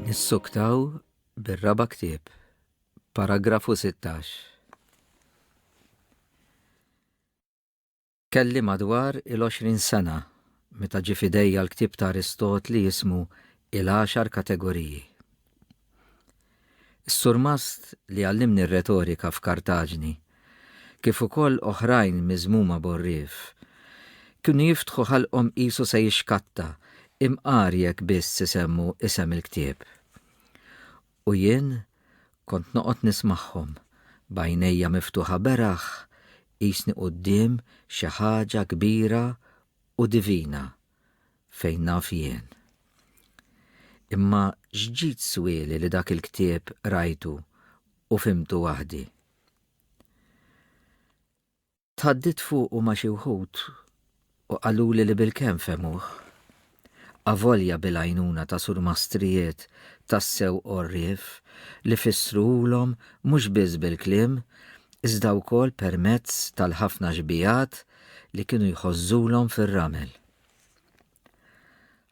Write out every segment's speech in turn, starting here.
Nissuktaw bir-raba' ktieb, paragrafu 16. Kelli madwar il-20 sena meta ġie f'idejja l-ktieb ta' Aristotli jismu Il-Għaxar Kategoriji. Is-surmast li għallimni r-retorika f'Kartaġni, kif ukoll oħrajn miżmuma b'għorrief, kienu jiftħu ħalqhom qisu se jixkatta imqar jekk biss isemmu isem il-ktieb. U jien kont noqgħod nismagħhom b'għajnejja miftuħa beraħ qisni quddiem xi ħaġa kbira u divina fejn naf jien. Imma x'ġid swieli li dak il-ktieb qrajtu u fhimtu waħdi? Tħaddidt fuqu ma' xi wħud u qaluli li bilkemm fehmuh. Avolja bil-għajnuna ta' surmastrijiet tassew għorrief li fissruhulhom mhux biss bil-kliem iżda wkoll permezz tal-ħafna xbigħat li kienu jħożżulhom fir-ramel.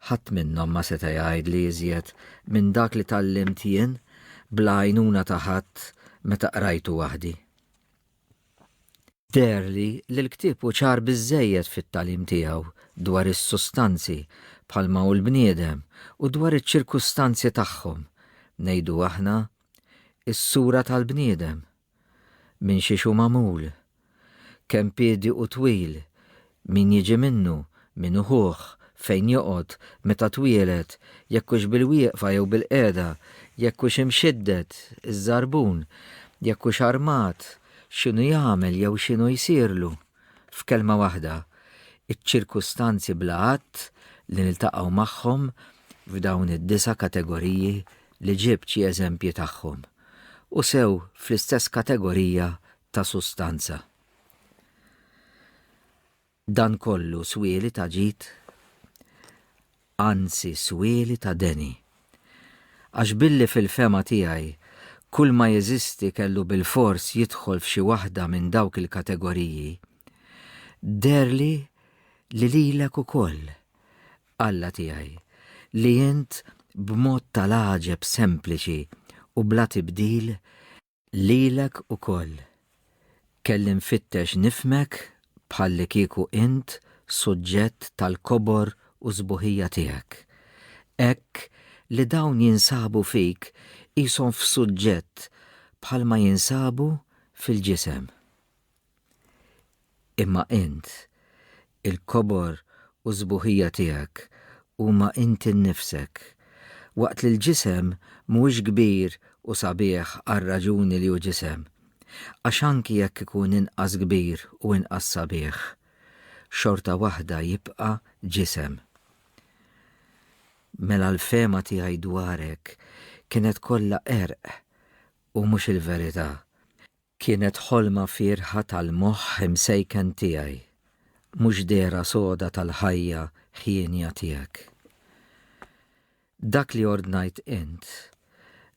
Ħadd minnhom ma seta' jgħidli iżjed minn dak li tgħallimt jien bla għajnuna ta' ħadd meta qrajtu waħdi. Deherli li l-ktieb hu ċar biżżejjed fit-tagħlim tiegħu dwar is-sustanzi bħalma hu l-bniedem u dwar iċ-ċirkustanzi tagħhom, ngħidu aħna, is-sura tal-bniedem, minn xiex hu magħmul, kemm piedi hu twil, min jiġi minnu, min hu ħuh, fejn joqgħod, meta twieled, jekk hux bil-wieqfa jew bilqiegħda, jekk hux imxidded, iż-żarbun, jekk hux armat, x'inhu jagħmel jew x'inhu jsirlu. F'kelma waħda, iċ-ċirkustanzi bla għadd li niltaqgħu magħhom f'dawn id-disa' kategoriji li ġibt xi eżempji tagħhom, u sew fl-istess kategorija ta' sustanza. Dan kollu swieli ta' ġid? Anzi swieli ta' deni. Għax billi fil-fehma tiegħi kull ma jeżisti kellu bilfors jidħol f'xi waħda minn dawk il-kategoriji, deherli li lilek ukoll, Alla tiegħi, li int b'mod tal-għaġeb sempliċi u bla tibdil Lilek ukoll. Kelli nfittex nifhmek bħallikieku int suġġett tal-kobor u s-sbuħija tiegħek, hekk li dawn jinsabu fik qishom f'suġġett bħalma jinsabu fil-ġisem. Imma int, il-kobor u s-sbuħija tiegħek huma inti nnifsek, waqt li l-ġisem mhuwiex kbir u sabiħ għar-raġuni li hu ġisem, għax anki jekk ikun inqas kbir u inqas sabiħ, xorta waħda jibqa' ġisem. Mela l-fehma tiegħi dwarek kienet kollha qerq u mhux il-verità. Kienet ħolma fierħa tal-moħħ imsejken tiegħi, mhux dehra soda tal-ħajja ħienja tiegħek. Dak li ordnajt int,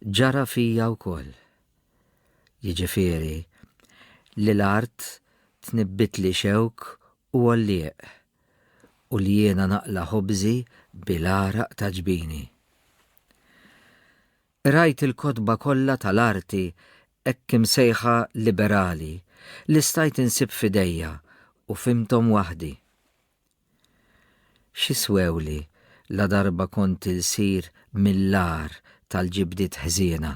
ġara fija wkoll. Jiġifieri, li l-art tnibbitli xewk u għollieq, u li jiena naqla' ħobżi bil-għaraq ta' ġbini. Qrajt il-kotba kollha tal-arti hekk imsejħa liberali li stajt insib f'idejja u fhimthom waħdi. Xi swewli ladarba kont ilsir mill-agħar tal-ġibdiet ħżiena?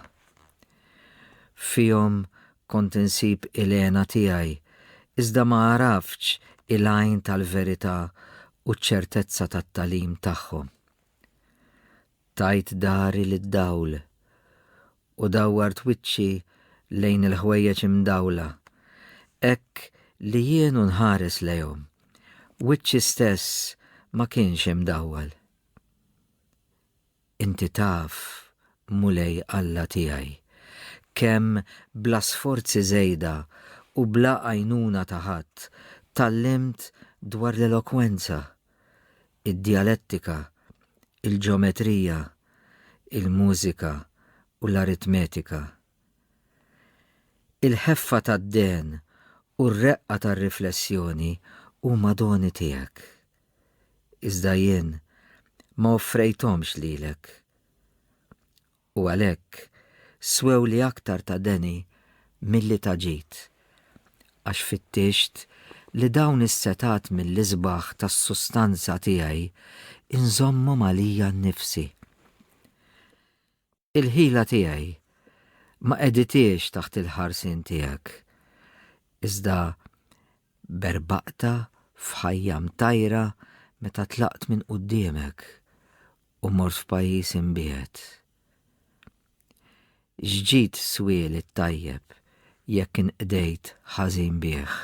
Fihom kont insib il-hena tiegħi iżda ma għaraftx il-għajn tal-verità u ċ-ċertezza tat-tagħlim tagħhom. Tajt dari lid-dawl, u dawwart wiċċi lejn il-ħwejjeġ imdawla, hekk li jien u nħares lejhom, wiċċi stess ma kienx imdawwal. Inti taf, Mulej Alla tiegħi, kemm bla sforzi żejda u bla għajnuna ta' ħadd tgħallimt dwar l-elokwenza, id-djalettika, il-ġeometrija, il-mużika u l-aritmetika. Il-ħeffa tad-dehen u r-reqqa tar-riflessjoni huma doni tiegħek. Iżda jien ma offrejthomx lilek. U għalhekk swewli aktar ta' deni milli ta' ġid, għax fittixt li dawn is-setgħat mill-isbaħ tas-sustanza tiegħi inżommhom għalija nnifsi. Il-ħila tiegħi ma qegħdithiex taħt il-ħarsien tiegħek, iżda berbaqtha f'ħajja mtajra meta tlaqt minn quddiemek u mort f'pajjiż imbiegħed. X'ġid swieli t-tajjeb jekk inqdejt ħażin bih?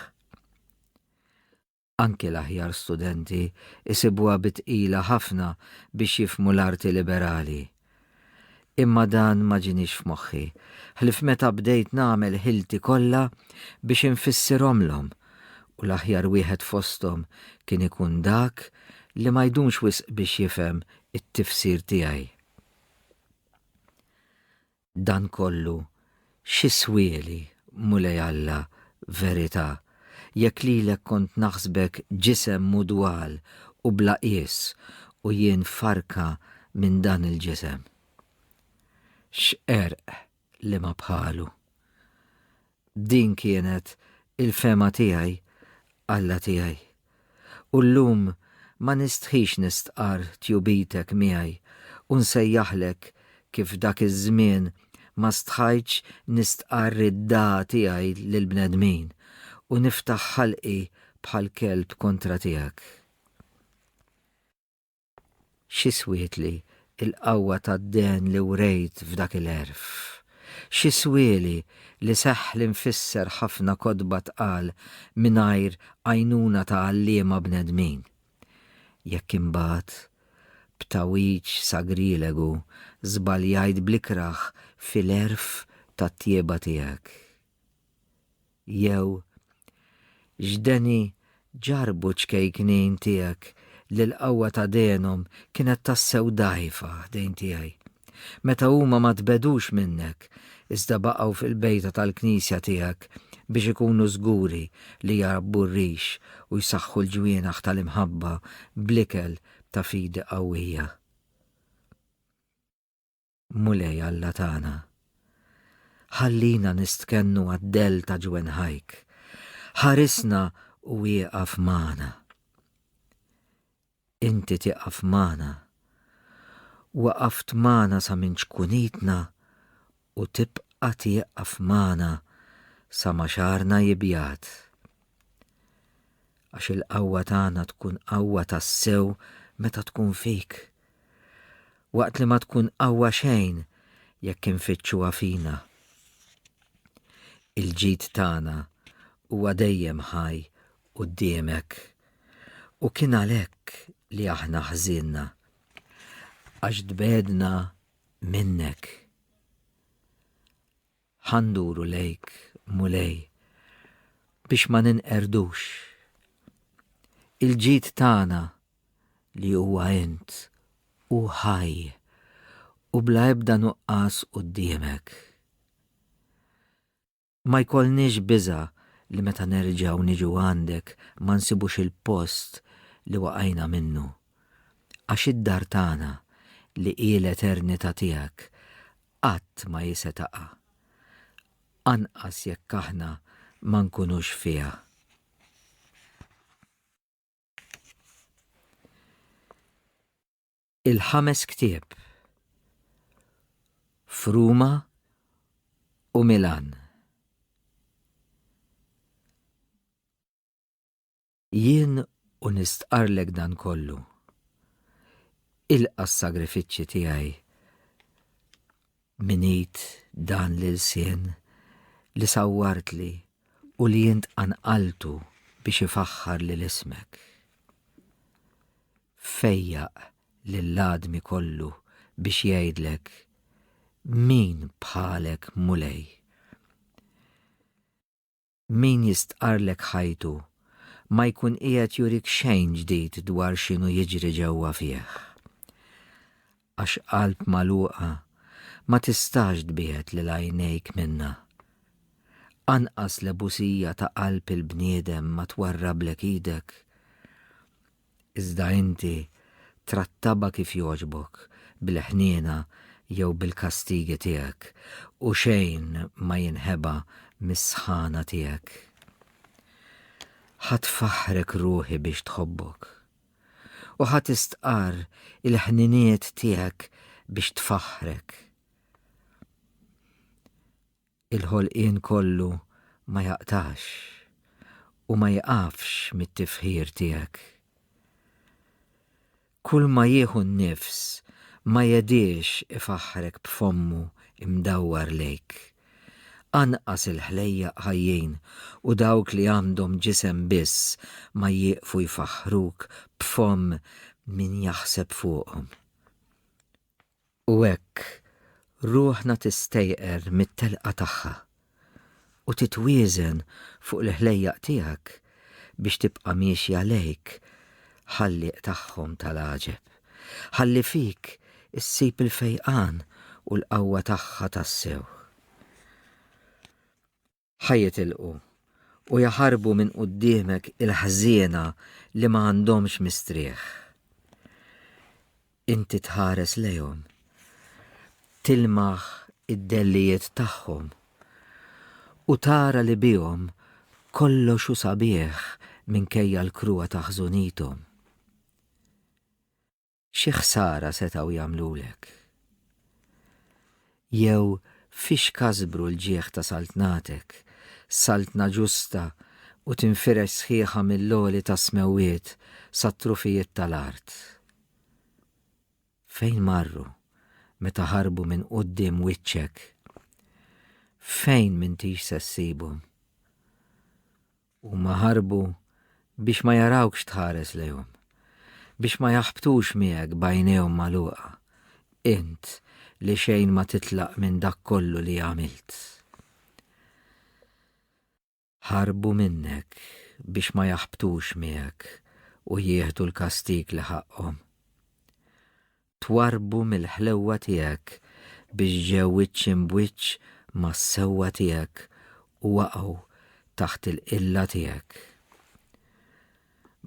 Anki l-aħjar studenti jsibuha bi tqila ħafna biex jifhmu l-arti liberali. Imma dan ma ġienix f'moħħi, ħlief meta bdejt nagħmel ħilti kollha biex infissirhomlhom u l-aħjar wieħed fosthom kien ikun dak li ma jdumx wisq biex jifhem it-tifsir tiegħi. Dan kollu x'iswieli, Mulej Alla, verità, jekk lilek kont naħsbek ġisem mudwal u bla qies u jien farka minn dan il-ġisem? X'qerq li ma bħalu! Din kienet il-fehma tiegħi, Alla tiegħi. U llum ma nistħix nistqarr tjubitek miegħi u nsejjaħlek kif dak iż-żmien ma stħajtx nistqarr id-dagħa tiegħi lill-bnedmin u niftaħ ħalqi bħal kelb kontra tiegħek. Xi swietli l-qawwa tad-dehen li wrejt f'dak il-għerf? Xi swieli li seħħli nfisser ħafna kotba tqal mingħajr għajnuna ta' għalliema bnedmin? Jekk imbagħad, b'tagħwiġ sagrilegu, żbaljajt bl-ikrah fil-għerf tat-tjieba tiegħek? Jew, x'deni ġarrbu ċ-ċkejknin tiegħek li l-qawwa ta' dehenhom kienet tassew dgħajfa ħdejn tiegħi, meta huma ma tbegħdux minnek iżda baqgħu fil-bejta tal-knisja tiegħek biex ikunu żguri li jrabbu r-rix u jsaħħu l-ġwienaħ tal-imħabba bl-ikel ta' fidi qawwija. Mulej Alla tagħna, ħallina nistkennu għad-dell ta' ġwenħajk, ħarisna u ieqaf magħna. Inti tieqaf magħna, waqaft magħna sa minn ċkunitna u tibqa' tieqaf magħna sa ma xagħarna jibjad. Għax il-qawwa tagħna tkun qawwa tassew meta tkun fik. Waqt li ma tkun qawwa xejn jekk infittxuha fina. Il-ġid tagħna huwa dejjem ħaj quddiemek u kien għalhekk li aħna ħżinna għax tbegħdna minnek. Ħa nduru lejk, Mulej, biex ma ninqerdux. Il-ġid tagħna li huwa int hu ħaj u bla ebda nuqqas quddiemek. Ma jkollniex biża' li meta nerġgħu niġu għandek ma nsibux il-post li waqajna minnu. Għax id-dar tagħna, li hi l-eternità tiegħek, qatt ma hi se taqa', anqas jekk aħna ma nkunux fiha. Il-ħames ktieb F'Ruma u Milan. Jien u nistqarrlek dan kollu. Ilqa' s-sagrifiċċji tiegħi minn id dan l-ilsien li sawwartli u li int qanqaltu biex ifaħħar lil ismek. Fejjaq lil għadmi kollu biex jgħidlek, Min bħalek Mulej? Min jistqarrlek ħajtu ma jkun qiegħed jurik xejn ġdid dwar x'inhu jiġri ġewwa fih. Għax qalb magħluqa ma tistax tbiegħed lil għajnejk minnha. Anqas l-ebusija ta' qalb il-bniedem ma twarrablek idek. Iżda inti trattabha kif jogħġbok, bil-ħniena jew bil-kastigi tiegħek, u xejn ma jinħeba mis-sħana tiegħek. Ħa tfaħħrek ruħi biex tħobbok, u ħa tistqarr il-ħniniet tiegħek biex tfaħħrek. Il-ħolqien kollu ma jaqtax u ma jiqafx mit-tifħir tiegħek. Kull ma jieħu n-nifs ma jedhiex ifaħħrek b'fommu imdawwar lejk. Anqas il-ħlejjaq ħajjin u dawk li għandhom ġisem biss ma jieqfu jfaħħruk b'fomm min jaħseb fuqhom. U hekk ruħna tistejqer mit-telqa tagħha u titwieżen fuq il-ħlejjaq tiegħek biex tibqa' miexja lejk, Ħallieq tagħhom tal-għaġeb. Ħalli fik issib il-fejqan u l-qawwa tagħha tassew. Ħa jitilqu u jaħarbu minn quddiemek il-ħżiena li ma għandhomx mistrieħ. Inti tħares lejhom, tilmaħ id-dellijiet tagħhom, u tara li bihom kollox hu sabiħ minkejja l-kruha ta' ħżunithom. Xi ħsara setgħu jagħmlulek? Jew fiex kasbru l-ġieħ ta' saltnatek, saltna ġusta u tinfirex sħiħa mill-għoli tas-smewwiet sat-trufijiet tal-art? Fejn marru meta ħarbu minn quddiem wiċċek? Fejn m'intix se ssibhom? Huma ħarbu biex ma jarawkx tħares lejhom, biex ma jaħbtux miegħek b'għajnejhom magħluqa, int li xejn ma titlaq minn dak kollu li għamilt. Ħarbu minnek biex ma jaħbtux miegħek u jieħdu l-kastig li ħaqqhom. Twarrbu mill-ħlewwa tiegħek biex ġew wiċċ imb'wiċċ mas-sewwa tiegħek u waqgħu taħt il-qilla tiegħek.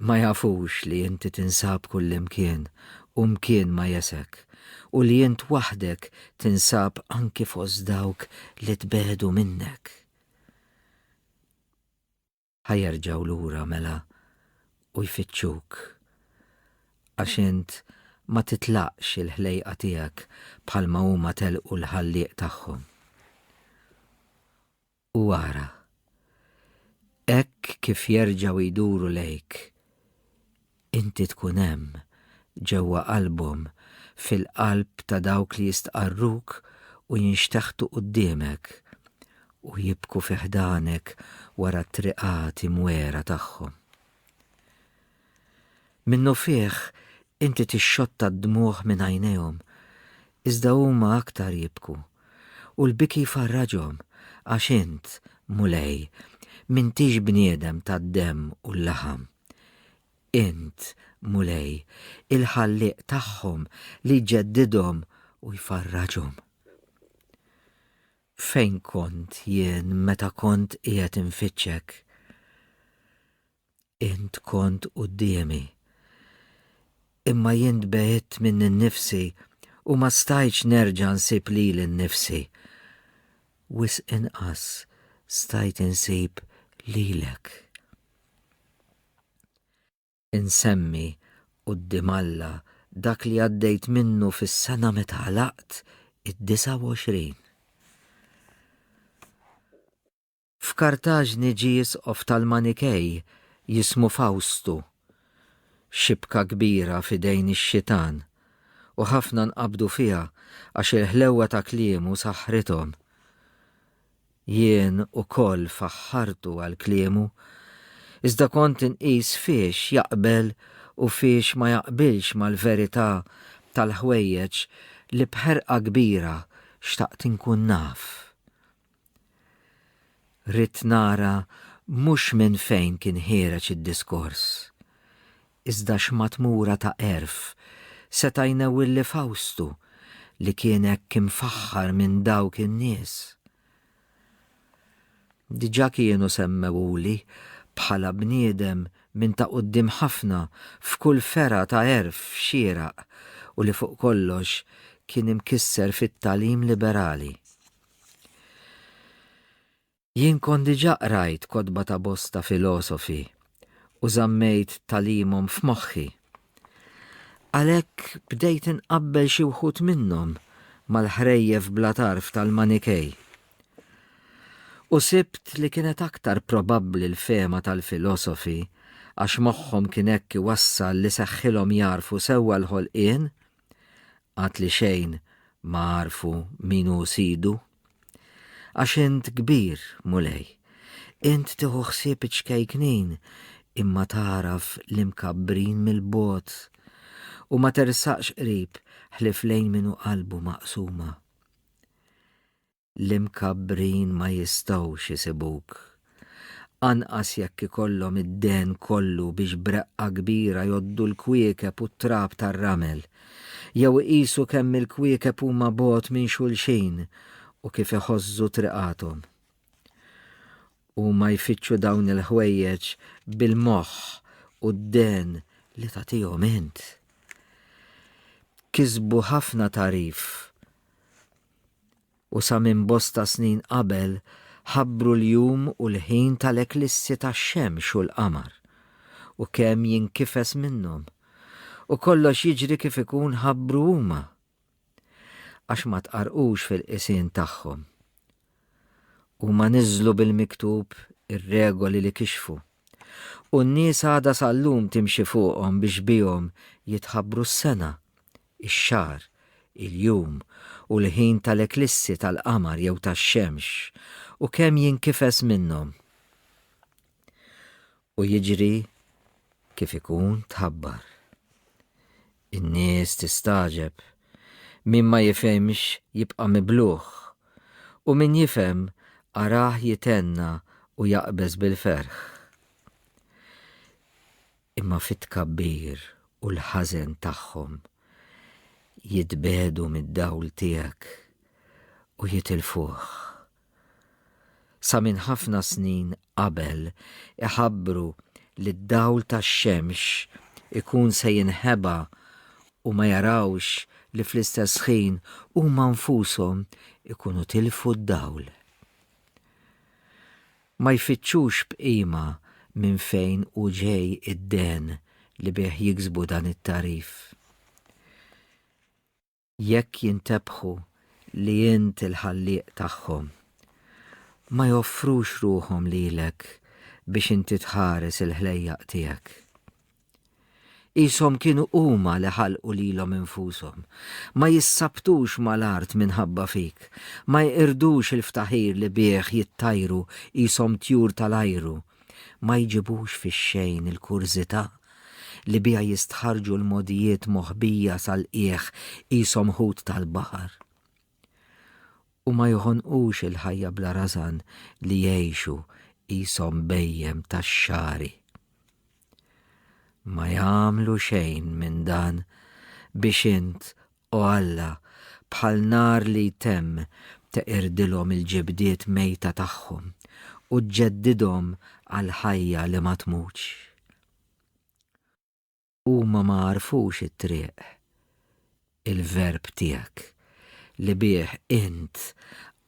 Ma jafux li inti tinsab kullimkien u mkien ma jesgħek u li int waħdek tinsab anki fost dawk li tbiegħdu minnek. Ħa jerġgħu lura mela u jfittxuk, għax int ma titlaqx il-ħlejqa tiegħek bħalma huma telqu l-Ħallieq tagħhom. U ara, hekk kif jerġgħu jduru lejk, inti tkun hemm ġewwa qalbhom fil-qalb ta' dawk li jistqarruk u jinxteħtu quddiemek u jibku fi ħdanek wara t-triqat imwiegħra tagħhom. Minnufih inti tixxotta d-dmugħ minn għajnejhom, iżda huma aktar jibku, u l-biki jfarraġhom, għax int, Mulej, m'intix bniedem tad-demm u l-laħam. Int, Mulej, il-Ħallieq tagħhom li jġeddidhom u jfarraġhom. Fejn kont jien meta kont qiegħed infittxek? Int kont quddiemi. Imma jien tbegħidt minni nnifsi u ma stajtx nerġa' nsib lili nnifsi. Wisq inqas stajt insib lilek. Insemmi quddiem Alla dak li għaddejt minnu fis-sena meta għalaqt id-29. F'Kartaġni ġie isqof tal-Manikej jismu Fawstu. Xibka kbira f'idejn ix-xitan, u ħafna nqabdu fiha għax il-ħlewwa ta' kliemu saħħrithom. Jien ukoll faħħartu għal kliemu, iżda kont inqis fiex jaqbel u fiex ma jaqbilx mal-verità tal-ħwejjeġ li b'ħerqa kbira xtaqt inkun naf. Ridt nara mhux minn fejn kien ħiereġ id-diskors, iżda x'matmura ta' għerf seta' jnewwilli Fawstu li kien hekk imfaħħar minn dawk in-nies. Diġà kienu semmewhuli bħala bniedem minn ta' quddiem ħafna f'kull fergħa ta' għerf xieraq u li fuq kollox. kien imkisser fit-tagħlim liberali. Jien kont diġà qrajt kotba ta' bosta filosofi u żammejt tagħlimhom f'moħħi. Għalhekk bdejt inqabbel xi wħud minnhom mal-ħrejjef bla tarf tal-Manikej. U sibt li kienet aktar probabbli l-fehma tal-filosofi għax moħħhom kien hekk iwassal li seħħilhom jagħrfu sewwa l-ħolqien, għad li xejn ma għarfu min hu sidu. Għax int kbir, Mulej, int tieħu ħsieb iċ-ċkejknin imma tagħraf l-imkabbrin mill-bogħod u ma tersaqx qrib ħlief lejn min hu qalbu maqsuma. L-imkabbrin ma jistgħux isibuk. Anqas jekk ikollhom id-dehen kollu biex b'reqqa kbira jgħoddu l-kwiekeb u t-trab tar-ramel, jew iqisu kemm il-kwiekeb huma bogħod minn xulxin u kif iħożżu triqathom. Huma jfittxu dawn il-ħwejjeġ bil-moħħ u d-dehen li tagħtihom int. Kisbu ħafna tagħrif U sa minn bosta snin qabel ħabbru l-jum u l-ħin tal-eklissi tax-xemx u l-qamar, u kemm jinkifes minnhom, u kollox jiġri kif ikun ħabbru huma, għax ma tqarrqux fil-qisien tagħhom. Huma niżżlu bil-miktub ir-regoli li kixfu, u n-nies għadha sal-lum timxi fuqhom biex bihom jitħabbru s-sena, ix-xahar, il-jum u l-ħin tal-eklissi tal-qamar jew tax-xemx, u kemm jinkifes minnhom. U jiġri kif ikun tħabbar. In-nies tistagħġeb, min ma jifhimx jibqa' mibluh, u min jifhem arah jithenna u jaqbeż bil-ferħ. Imma fit-tkabbir u l-ħażen tagħhom jitbiegħdu mid-dawl tiegħek u jitilfuh. Sa minn ħafna snin qabel iħabbru li d-dawl tax-xemx ikun se jinħeba u ma jarawx li fl-istess ħin huma nfushom ikunu tilfu d-dawl. Ma jfittxux b'qima minn fejn hu ġej id-dehen li bih jiksbu dan it-tagħrif. Jekk jintebħu li int il-Ħallieq tagħhom, ma joffrux ruħhom lilek biex inti tħares il-ħlejjaq tiegħek. Qishom kienu huma li ħalqu lilhom infushom. Ma jissabtux mal-art minħabba fik, ma jqirdux il-ftaħir li bih jittajru qishom tjur tal-ajru, ma jġibux fix-xejn il-kurżità li biha jistħarrġu l-mogħdijiet moħbija sal-qiegħ qishom ħut tal-baħar. U ma joħonqux il-ħajja bla rażan li jgħixu qishom bhejjem tax-xagħri. Ma jagħmlu xejn minn dan biex int, O Alla, bħal nar li jtemm teqirdilhom il-ġibdiet mejta tagħhom u ġġeddidhom għall-ħajja li ma tmutx. Huma ma għarfux it-triq, il-Verb tiegħek, li bih int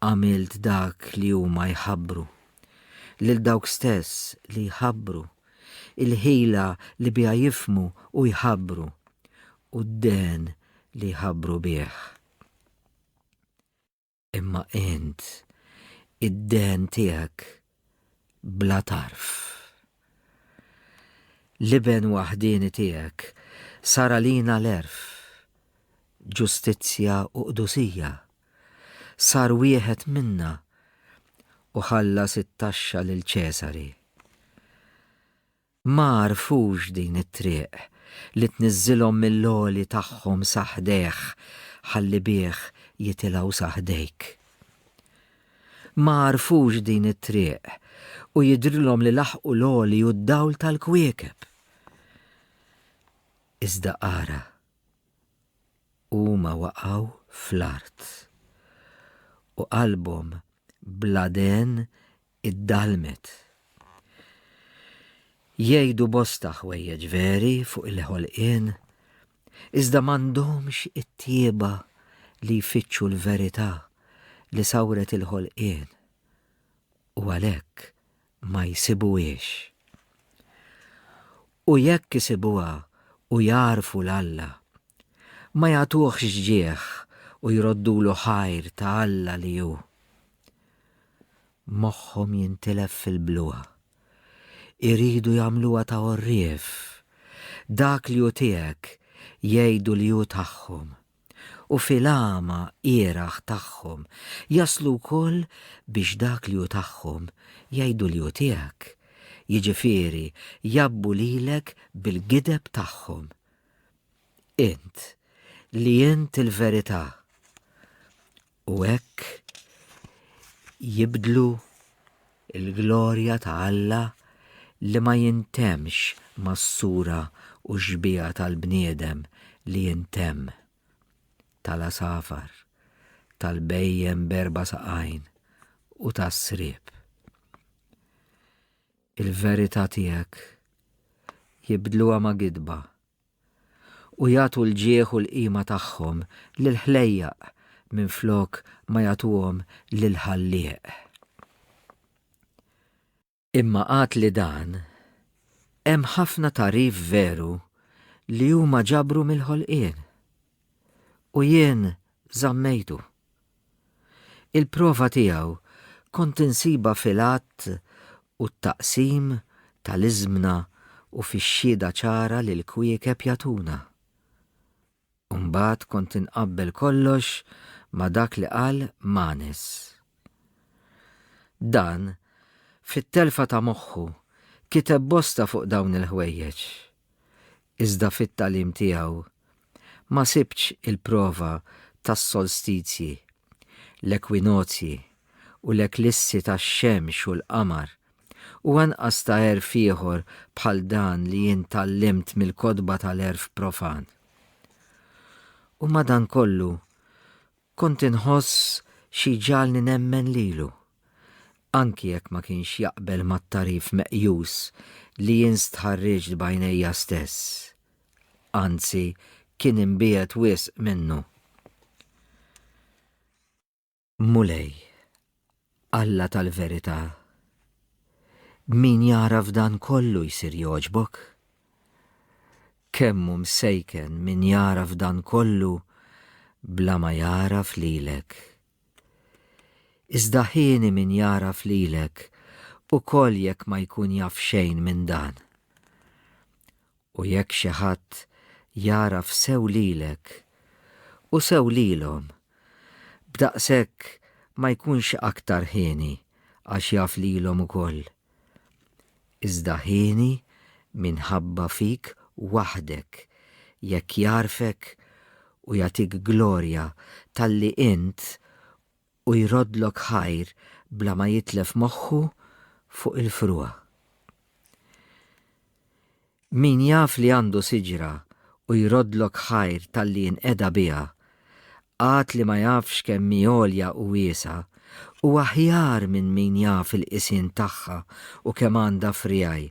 għamilt dak li huma jħabbru, lil dawk stess li jħabbru, il-ħila li biha jifhmu u jħabbru, u d-dehen li jħabbru bih. Imma int, id-dehen tiegħek bla tarf. L-Iben waħdieni tiegħek sar għalina l-għerf, ġustizzja u qdusija. Sar wieħed minna u ħallas it-taxxa lil Ċesari. Ma għarfux din it-triq li tniżżilhom mill-għoli tagħhom sa ħdejh ħalli bih jitilgħu sa ħdejk. Ma għarfux din it-triq u jidhrilhom li laħqu l-għoli u d-dawl tal-kwiekeb. Iżda ara, huma waqgħu fl-art u qalbhom bla dehen iddallmet. Jgħidu bosta ħwejjeġ veri fuq il-ħolqien, iżda m'għandhomx it-tjieba li jfittxu l-verità li sawret il-ħolqien u għalhekk ma jsibuhiex. U jekk isibuha u jagħrfu 'l Alla, ma jagħtuhx ġieħ u jroddulu ħajr ta' Alla li hu. Moħħhom jintilef fil-bluha. Iridu jagħmluha ta' għorrief. Dak li hu tiegħek jgħidu li hu tagħhom. U fil-għama ieraħ tagħhom jaslu wkoll biex dak li hu tagħhom jgħidu li hu tiegħek, jiġifieri jgħabbu lilek bil-gideb tagħhom. Int, li int il-verità. U hekk jibdlu l-glorja ta' Alla li ma jintemmx mas-sura u x-xbieha tal-bniedem li jintemm, tal-għasafar, tal-bhejjem b'erba' saqajn u tas-sriep. Il-verità tiegħek jibdluha ma' gidba u jagħtu l-ġieħ u l-qima tagħhom lill-ħlejjaq minflok ma jagħtuhom lill-Ħallieq. Imma għad li dan, hemm ħafna tagħrif veru li huma ġabru mill-ħolqien, u jien żammejtu. Il-prova tiegħu kont insibha fil-għadd u t-taqsim tal-iżmna u fix-xhieda ċara li l-kwiekeb jagħtuna. U mbagħad kont inqabbel kollox ma' dak li qal Manes. Dan, fit-telfa ta' moħħu, kiteb bosta fuq dawn il-ħwejjeġ. Iżda fit-tagħlim tiegħu ma sibtx il-prova tas-solstizji, l-ekwinozji u l-eklissi tax-xemx u l-qamar, u anqas ta' għerf ieħor bħal dan li jien tgħallimt mill-kotba tal-għerf profan. U madankollu Kont inħoss xi jġagħalni nemmen lilu, anki jekk ma kienx jaqbel mat-tagħrif meqjus li jien stħarriġt b'għajnejja stess. Anzi, kien imbiegħed wisq minnu. Mulej, Alla tal-verità, min jagħraf dan kollu jsir jogħġbok? Kemm hu msejken min jagħraf dan kollu bla ma jagħraf lilek. Iżda ħieni min jagħraf lilek ukoll jekk ma jkun jaf xejn minn dan. U jekk xi ħadd jagħraf sew lilek u sew lilhom, b'daqshekk ma jkunx aktar ħieni għax jaf lilhom ukoll. Iżda ħieni minħabba fik waħdek jekk jagħrfek u jagħtik glorja talli int u jroddlok ħajr bla ma jitlef moħħu fuq il-frugħa. Min jaf li għandu siġra u jroddlok ħajr talli jinqeda biha, għad li ma jafx kemm hi għolja u wiesgħa, hu aħjar minn min jaf il-qisien tagħha u kemm għandha friegħi,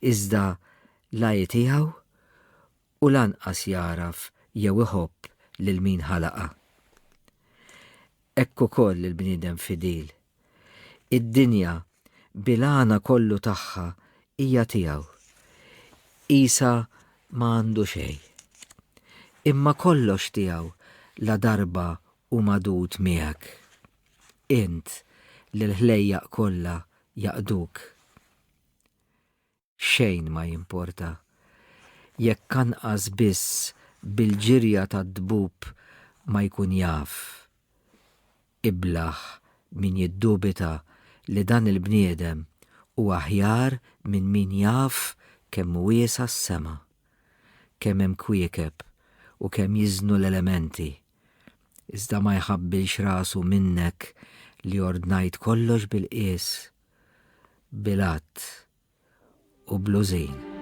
iżda la hi tiegħu u lanqas jagħraf jew iħobb lil min ħalaqha. Hekk ukoll il-bniedem fidil. Id-dinja, bil-għana kollu tagħha, hija tiegħu. Qisha ma għandu xejn. Imma kollox tiegħu ladarba hu magħdud miegħek. Int li l-ħlejjaq kollha jaqduk. Xejn ma jimporta jekk anqas biss bil-ġirja tad-dbub ma jkun jaf. Iblah min jiddubita li dan il-bniedem hu aħjar minn min jaf kemm hu wiesa' s-sema, kemm hemm kwiekeb u kemm jiżnu l-elementi, iżda ma jħabbilx rasu minnek li ordnajt kollox bil-qies, bil-għadd u bl-użin.